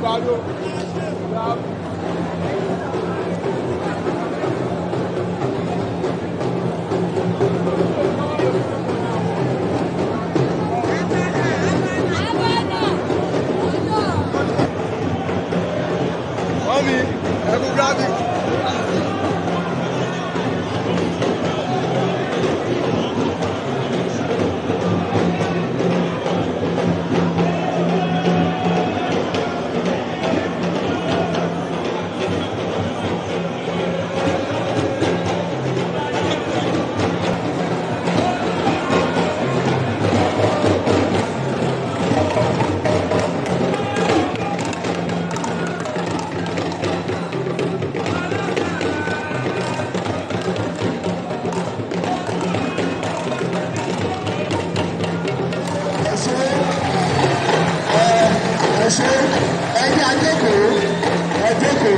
Àgbàdo. Mọ́mí, ẹ kú graphic. Ẹ ṣe, ẹ ṣe, ẹ jẹ́ àjókòó, ẹ jókòó,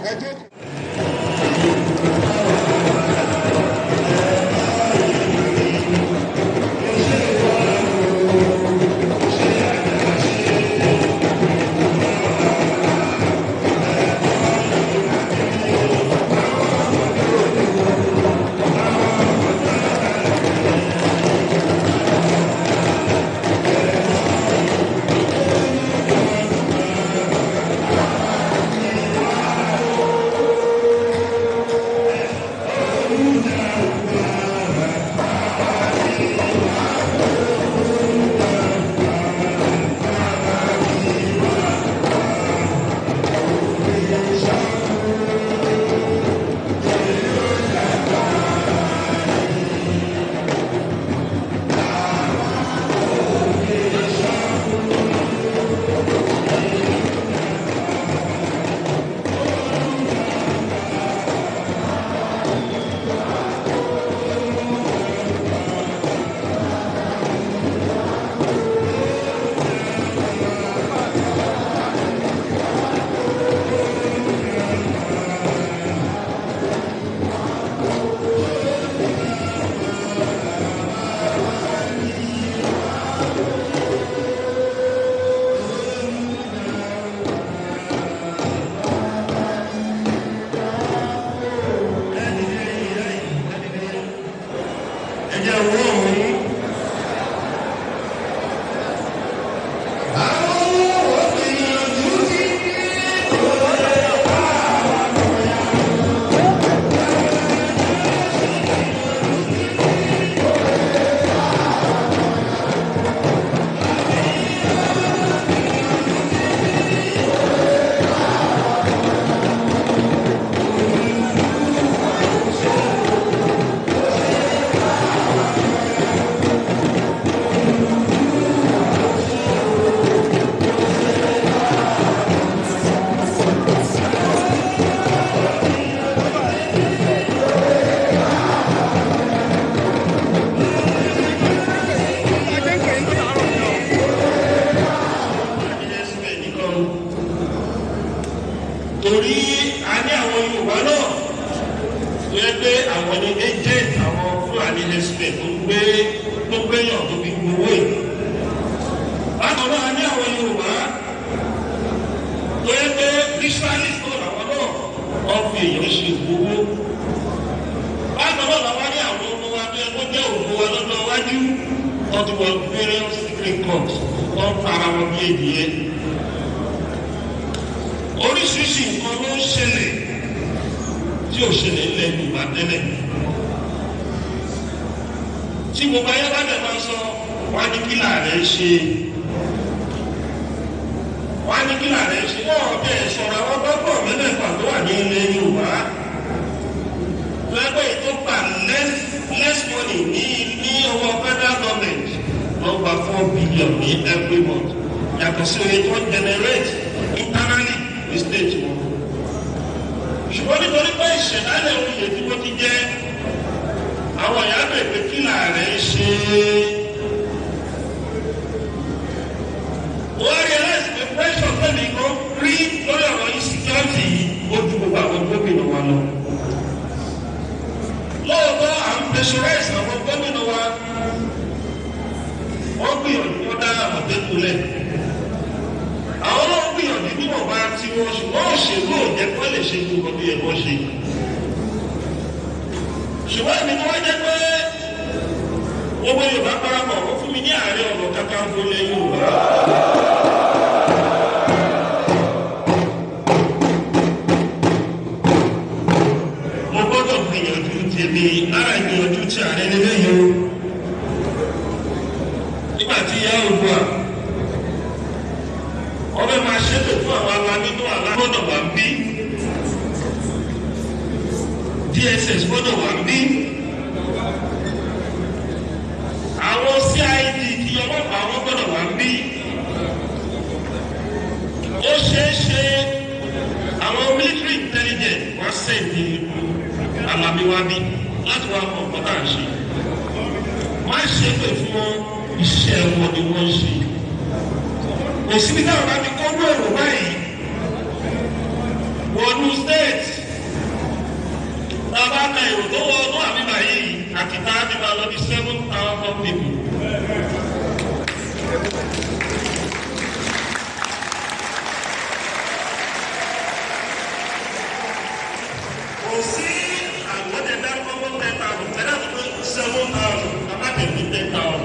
ẹ jókòó. Ẹjẹ wo òun. Àwọn ògbìyànjú ti kò lè bá àwọn ọ̀yà. Torí a ní àwọn Yorùbá náà tó yẹ pé àwọn ní agent àwọn Fúlàní herdsmen tó ń gbé tó gbéyàn tó fi gbowó yìí. Bákan náà, a ní àwọn Yorùbá tó yẹ pé ritualist náà làwọn náà, wọ́n fi èèyàn ṣe gbowó. Bákan náà, làwọn ní àwọn ọmọ wa tó yẹ kó jẹ́ ògo wa lọ́jọ́ iwájú, wọ́n ti wọ various secret cults, wọ́n fara wọn bí èdè. Oríṣiríṣi nǹkan ló ń ṣẹlẹ̀ tí ò ṣẹlẹ̀ ńlẹ̀ Yorùbá tẹ́lẹ̀. Tí gbogbo ayé bá dẹ̀ máa sọ, wọ́n á ní kí làárẹ̀ ṣe, wọ́n á ní kí làárẹ̀ ṣe. Wọ́n bẹ́ẹ̀ sọ̀rọ̀ àwọn gbọ́gbọ́ mẹ́fẹ̀ẹ̀fà tó wà ní ilẹ̀ Yorùbá lẹ́gbẹ̀ẹ́ yìí tó gbà less money ní ọwọ́ federal government, wọ́n gba 4 billion ní every month, yàtọ̀ sí oye tó generate internally ní state wọn. Ṣùgbọ́n nítorí pé ìṣẹ̀dálẹ̀ oyè tí wọ́n ti jẹ́, àwọn ìyá bẹ̀ pé kí làárẹ̀ ṣe. Wọ́n realize pé pressure tẹ̀lé kan rí lórí ọ̀rọ̀ insecurity yìí, ó ju gbogbo àwọn gómìnà wa lọ. Lóòótọ́, à ń pressurize àwọn gómìnà wa, wọ́n gbìyànjú, wọ́n dá Àmọ̀tẹ́kùn lẹ̀. Àwọn náà gbìyànjú níwọ̀nba. tiwọn, ṣùgbọ́n òṣèlú ò jẹ́ kó lè ṣe gbogbo bí ẹ kó ṣe. Ṣùgbọ́n èmi ni wọ́n jẹ́ pé gbogbo Yorùbá parapọ̀ wọ́n fún mi ní Ààrẹ Ọ̀nà Kakanfò ilẹ̀ Yorùbá. Mo gbọ́dọ̀ gbìyànjú tèmi lára ìgbìyànjú tí ààrẹ lélẹ́yìí o. Nígbà tí ìyá Oòduà ọbẹ̀ máa ṣépè fún àwọn alamínú àlá gbọ́dọ̀ wà ń bí, DSS gbọ́dọ̀ wà ń bí, àwọn CID ti ọlọ́pàá wọn gbọ́dọ̀ wà ń bí. Ó ṣeé ṣe àwọn military intelligence wá sẹ́ǹdì alamiwabi láti wá mọ nǹkan tá à ń ṣe. Má ṣépè fún wọn, iṣẹ́ wọn ni wọ́n ń ṣe. Kò síbi táwọn bá ti kó èrò báyìí wọnú state, tá a bá ka èrò tó wọ ọdún àmì báyìí àti tá a ti máa lọ bí 7,000 people. Kò sí àwọn ọdẹ dárúkọ fún 10,000, tẹ́lẹ̀ tó tó 7,000, abájẹ́ ní 10,000.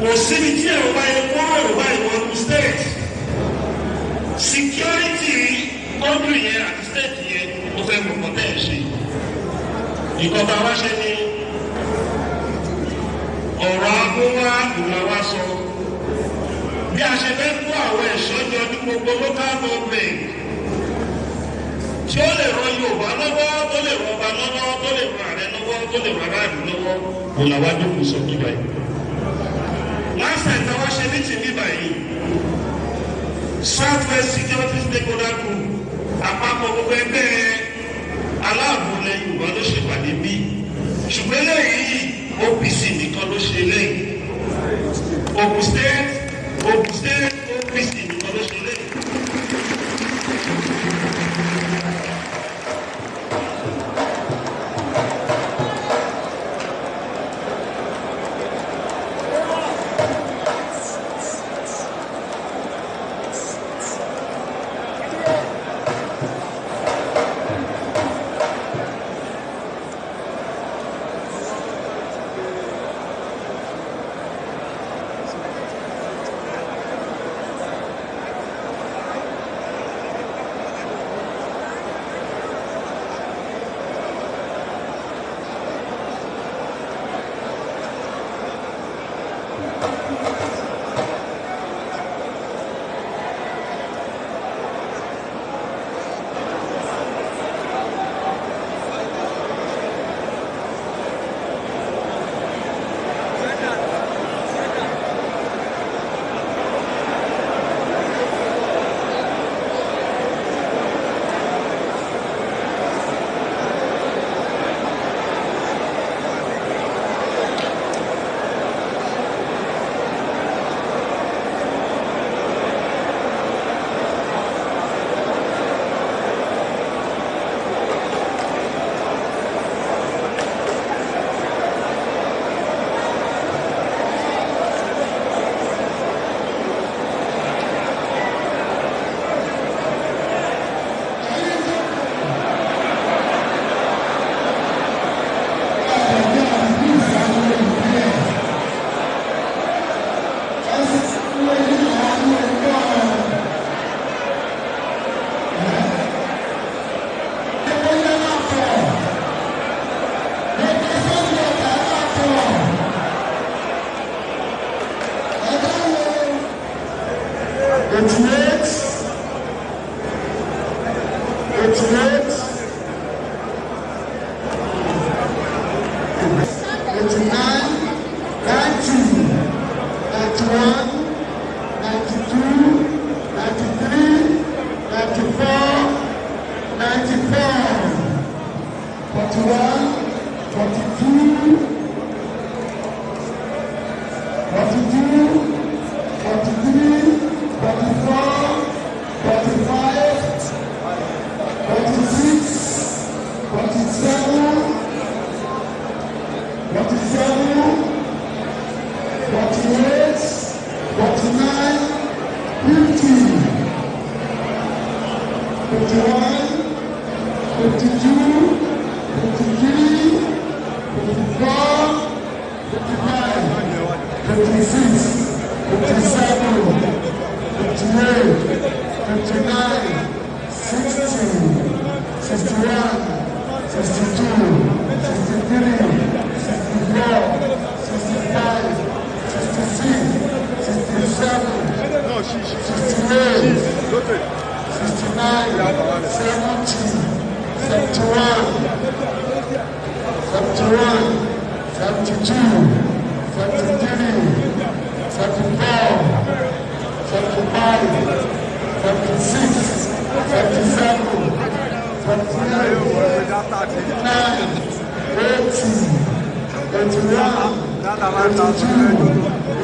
Kò síbi tí èrò báyìí kó èrò báyìí wọnú state. Security country yẹn àti state yẹn ó fẹ́ mọ̀ nǹkan tẹ́ ẹ̀ ṣe. Nǹkan tá a wá ṣe ni ọ̀rọ̀ agbówá ìlà wa sọ. Bí a ṣe fẹ́ kó àwọn ẹ̀ṣọ́ jọ ní gbogbo local government tí ó lè ran Yorùbá lọ́wọ́, tó lè ran ọba lọ́wọ́, tó lè ran ààrẹ lọ́wọ́, tó lè ran aráàlú lọ́wọ́, kò làwa jókòó sọ bíbá yìí. Last time tí wọ́n ṣe meeting bíbá yìí, South West Security Stakeholder Group, àpapọ̀ gbogbo ẹgbẹ́ aláàbò ilẹ̀ Yorùbá ló ṣèpàdé bí. Ṣùgbọ́n eléyìí OPC nìkan ló ṣe eléyìí. Ogun State, Ogun State OPC nìkan ló ṣe eléyìí. 56, 57, 58, 59, 60, 61, 62, 63, 64, 65, 66, 67, 68, 69, 70, 71, 71, 72, 73, 74, 75, 76, 77, 78, 9, 80, 81, 82,